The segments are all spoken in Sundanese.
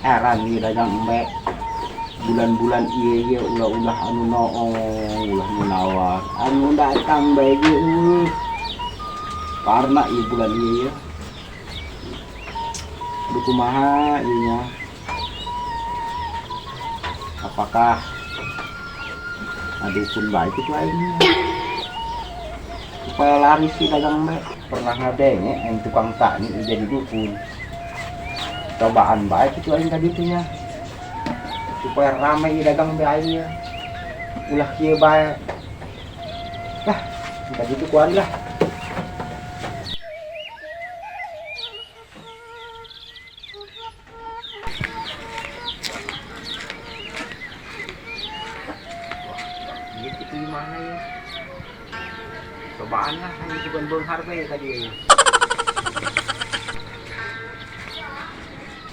Heran ieu dagang embe. Bulan-bulan ieu ieu ulah-ulah anu noong, ulah nu nawar. Anu datang bae ge eueuh. Karena ieu bulan ieu ieu. Aduh kumaha ieu nya. Apakah adukun bae kitu aing supaya laris si dagang embe. Pernah ngadenge aing tukang tani jadi dukun. Cobaan bae kitu aing ka ditu nya. Supaya rame ieu dagang embe aing ieu. Ulah kieu bae. Lah, ka ditu kuari lah. Wah, itu gimana ya? Cobaan lah, ini bukan beunghar bae tadi ya.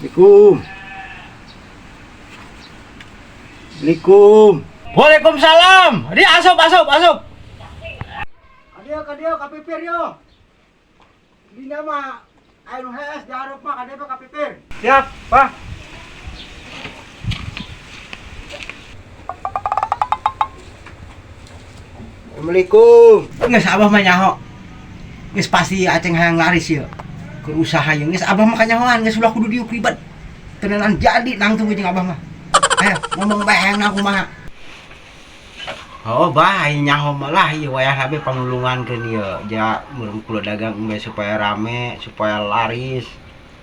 Assalamualaikum. Assalamualaikum. Waalaikumsalam. Di asup asup asup. Kadieu kadieu ka pipir yo. Dina mah aya nu hees di hareup mah kadieu ka pipir. Siap, Pak. Assalamualaikum. Geus abah mah nyaho. Geus pasti aceng hayang laris ieu. Keur usaha ieu geus abah mah kanyahoan geus ulah kudu diuk ribet. Tenanan jadi nangtung jeung abah mah. Ayo ngomong bae hayang kumaha. Oh bah nyaho malah ieu wayah habe pangulungankeun ieu ja meureun kula dagang embe supaya rame, supaya laris.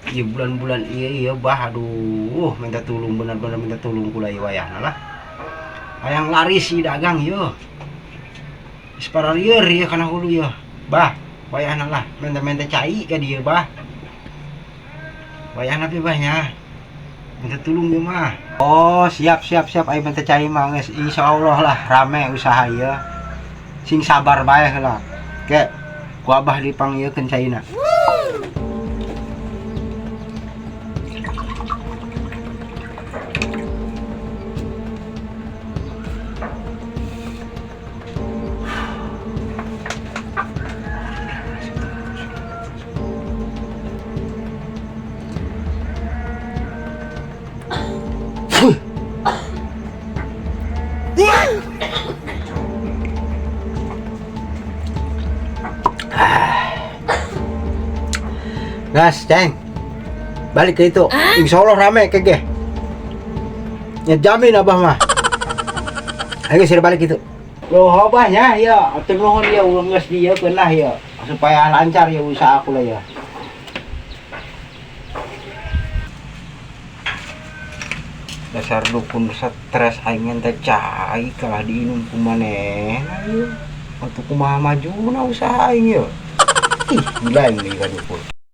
Ieu bulan-bulan ieu ieu bah aduh minta tulung bener-bener minta tulung kula ieu wayahna lah. Hayang laris ieu dagang ieu. Geus pararieur ieu kana hulu ieu. Bah wayahna lah minta-minta cai ka dieu bah. Wayahna pi bah nya. Minta tulung ieu mah. Oh, siap siap siap ayo minta cai mah geus insyaallah lah rame usaha ieu. Sing sabar bae heula. Ke ku abah dipanggilkeun caina. Gas, ceng. Balik ke itu. Insya Allah rame kege. Ya jamin abah mah. Ayo sih balik itu. Loh, abahnya ya, atur nuhun ya urang geus dieukeun lah ya supaya lancar ya usaha aku lah ya. Dasar dukun stres aing teh cai kalah diinum ku manehna ieu. Atuh kumaha majuna usaha aing ieu. Ih, gila aing deui ka dukun.